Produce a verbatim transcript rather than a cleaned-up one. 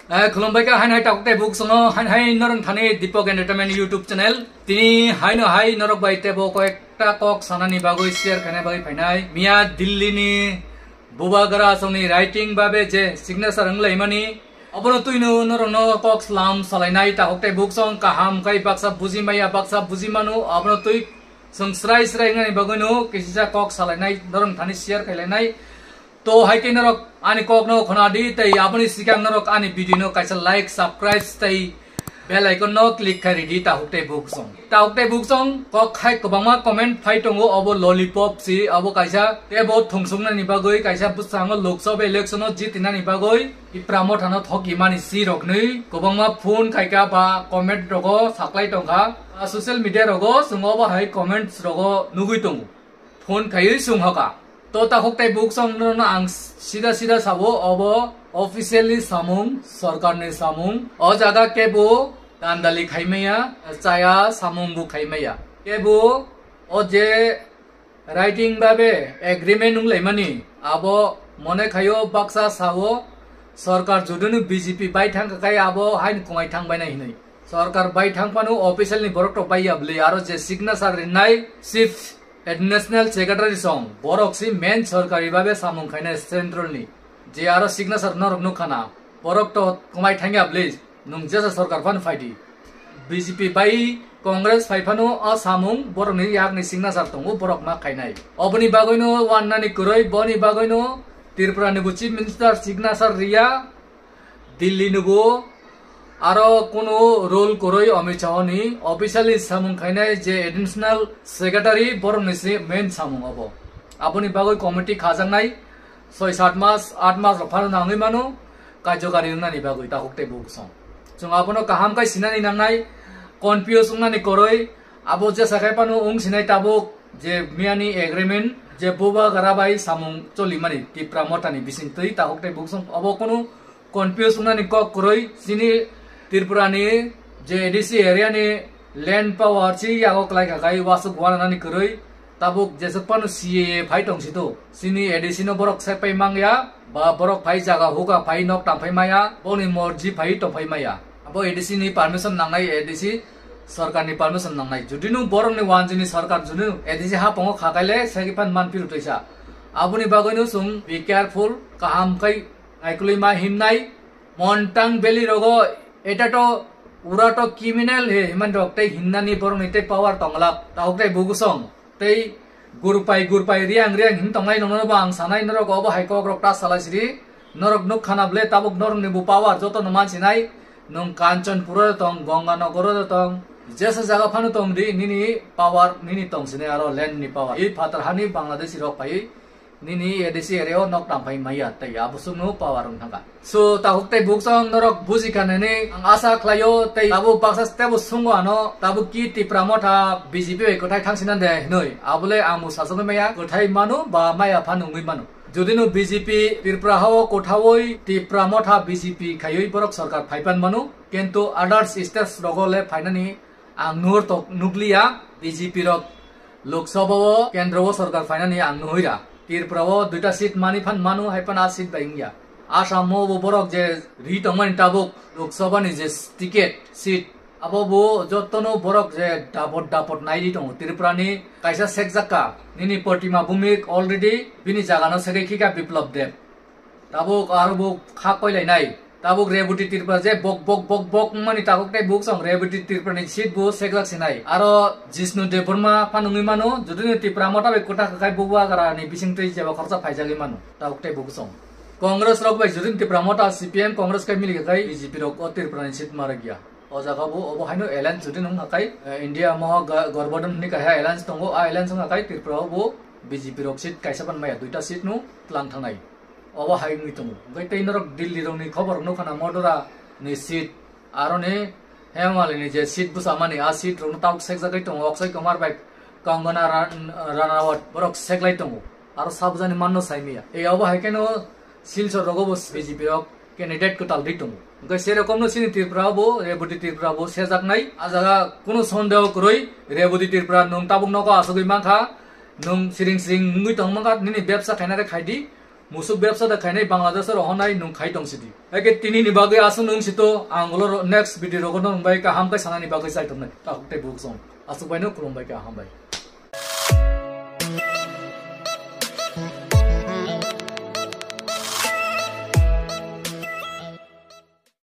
Eh, khulumbai kha, haino hai takhuk tei bukhuk songno, haino hai norok thani Deepak Entertainment YouTube channel. Tini haino hai norok bai tebo koyekta kok sanani bagwi share khaina bagwi phainai. Miya Delhi ni Bubagra songni writing babe je signature wnglaimani, obono twino norokno kok slam salainai takhuk tei bukhuk song kaham khai baksa buji maya, baksa buji manu, obono twi song srai srai wngnani bagwino kisisa kok salainai, norok thani share khailainai. To hai khe norok ani kokno khonadi tei aboni sikang norok ani video no kaisa like, subscribe tei bell icon no click khai ridi takhuk tei bukhuk song. Takhuk tei bukhuk song kok hai kwbangma comment phai tongo, obo lollipop si, obo kaisa tebo thungsuknani bagwi, kaisa bwskango Lok Sabha election o jitinani bagwi Tipra Motha no thoki mani si rokni kwbangma phone khaika ba comment rogo saklai tongkha. Ah, social media rogo chwng obo hai comments rogo nugwi tongo. Phone khaiwi swng hoka. To takhuk tei bukhuk song no ang sida sida sabo, obo officially samung, sorkarni samung. O jaga kebo dandali khaimaya, chaya samung bo khaimaya. Kebo o je writing babe agreement wnglaimani, abo mone khaio baksa sao sorkar judunu B J P bai thangkha khai abo haini khongai thangbainai hinwi. Sorkar bai thangphano official ni borok rok bai ya bwlwi, aro je signature rinai chief additional secretary song, borok si main sorkari babe samung khainai central ni. Je aro signature norok nukha na, borok to khongai thangya bwlwi, nwng jesa sorkar phano phaidi. B J P bai Congress phai phano o samung borokni yakni signature tongo, borok ma khainai. Oboni bagwino wannani kwrwi, boni bagwino Tripura ni bo chief minister signature riya, Delhi ni bo aro kunu role kwrwi Amit Shah ni officially samung khainai je additional secretary borokni si main samung obo. Aboni bagwi committee khajaknai soi sat mas, aat mas rok phano nangwi mano, kajokari wngnani bagwi takhuk tei bukhuk song. Chwng abono kaham khai sinani nangnai, confuse wngnani kwrwi, abo jesa khai phano wng sinai tabuk je miyani agreement, je Bubagra bai samung cholimani Tipra Motha ni bisingtwi takhuk tei bukhuk song, obo kunu confuse wngnani kok kwrwi, chini Tripura ni je A D C area ni land power si yago kwlai kha khai wasuk wananani kwrwi, tabuk jesuk phano C A A phai tong si to. Chini A D C no borok sepai mangya, ba borok phai jaga huka phai nok tang phai maya, boni morji phai tong phai maya. Abo A D C ni permission nangnai, A D C sorkar ni permission nangnai. Judinu borok ni wanjini sorkar judinu A D C ha pongo kha kaile segi phan man phiru toisa. Aboni bagwino chwng be careful, kaham khai naikolwi ma himnai. Montang Valley rogo eta to ura to criminal he himan rok tei hinnani borok ni tei power tonglak. Takhuk tei bukhuk song tei gurpai gurpai riang riang hin tongnai nono bo ang sanai norok obo hai kok rok ta salai sidi. Norok nuk khana ble tabuk norok ni bo power joto no mansinai. Nung Kanchanpura tong, Ganganagar tong, jesa jaga phano tong di nini power nini tong sinai aro land ni power. I phatar hani Bangladeshi rok pai nini A D C area o nok tang phai maya tei abo sung no power wng thangkha. So, takhuk tei bukhuk song norok buji kha nini ang asa khlaio tei abo baksa step o sungo ano tabuk ki Tipra Motha B J P bai kwthai thang sinan de hinoi. Abole ang bo sasogwi maya kwthai mano ba maya phan wngwi mano. Jodi no B J P Tripura hao kwthaoi Tipra Motha B J P khaioi borok sorkar phai pan mano, kintu others states rogo le phainani ang nuhur tok nukliya. B J P rok Lok Sabha o, kendro o sorkar phainani ang nuhuira. Tripura o duita seat mani phan manu hai phan a seat bai wngya. Assam o bo borok je ri tongmani tabuk Lok Sabha ni je ticket seat, abo bo jotono borok je dapot dapot nai ri tongo. Tripura ni kaisa sekjakka nini Protima Bhumik already bini jaga no segwi khika Biplab Deb. Tabuk aro bo kha koilai nai. Tabuk Reboti Tripura je bok bok bok bok wngmani takhuk tei bukhuk song Reboti Tripura ni seat bo seglak sinai. Aro Jishnu Debbarma phan wngwi mano, jodi no Tipra Motha bai kwta kwkhai Bubagra ni bisingtwi jeba khoroksa phaijagwi mano takhuk tei bukhuk song. Congress rok bai jodi no Tipra Motha C P M Congress kai mili kwkhai B J P rok o Tripura ni seat ma rwkya. O jaga bo obo haino alliance jodi no wngkha kai, eh, India Maha Ga-, Gotbandhan hwnwi kaisa alliance tongo, a alliance wngkha kai Tripura o bo B J P rok seat kaisa phan maya, duita seat no tlang thangnai. Obo hai wngwi tongo. Hwnkhe tei norok Delhi rokni khobor nukha na, Modora ni seat, aroni Hema Malini je seat bwchamani, a seat rokno tabuk sekjagwi tongo. Akshay Kumar bai Kangana Ran-, Ranaut borok seklai tongo. Aro sabjani manno saimaya. Ei obo hai kheno Silchar rogo bo B J P rok candidate kwtal ri tongo. Hwnkhe se rokomno chini Tripura bo, Reboti Tripura bo sejaknai. A jaga kunu sondeho kwrwi, Reboti Tripura nwng tabuk nogo asugwi mankha, nwng siring siring wngwi tong mankha, nini bebsa khainare khaidi. Musuk bebsa da khainai Bangladesh ro honai nung khai tong sidi. Eke tini ni bagwi aswk nung sito, ang ulo next video rogo nung bai kaham kai sanani bagwi chai tongnai. Tabuk tei buk song. Aswk bai no khulum bai kaham bai.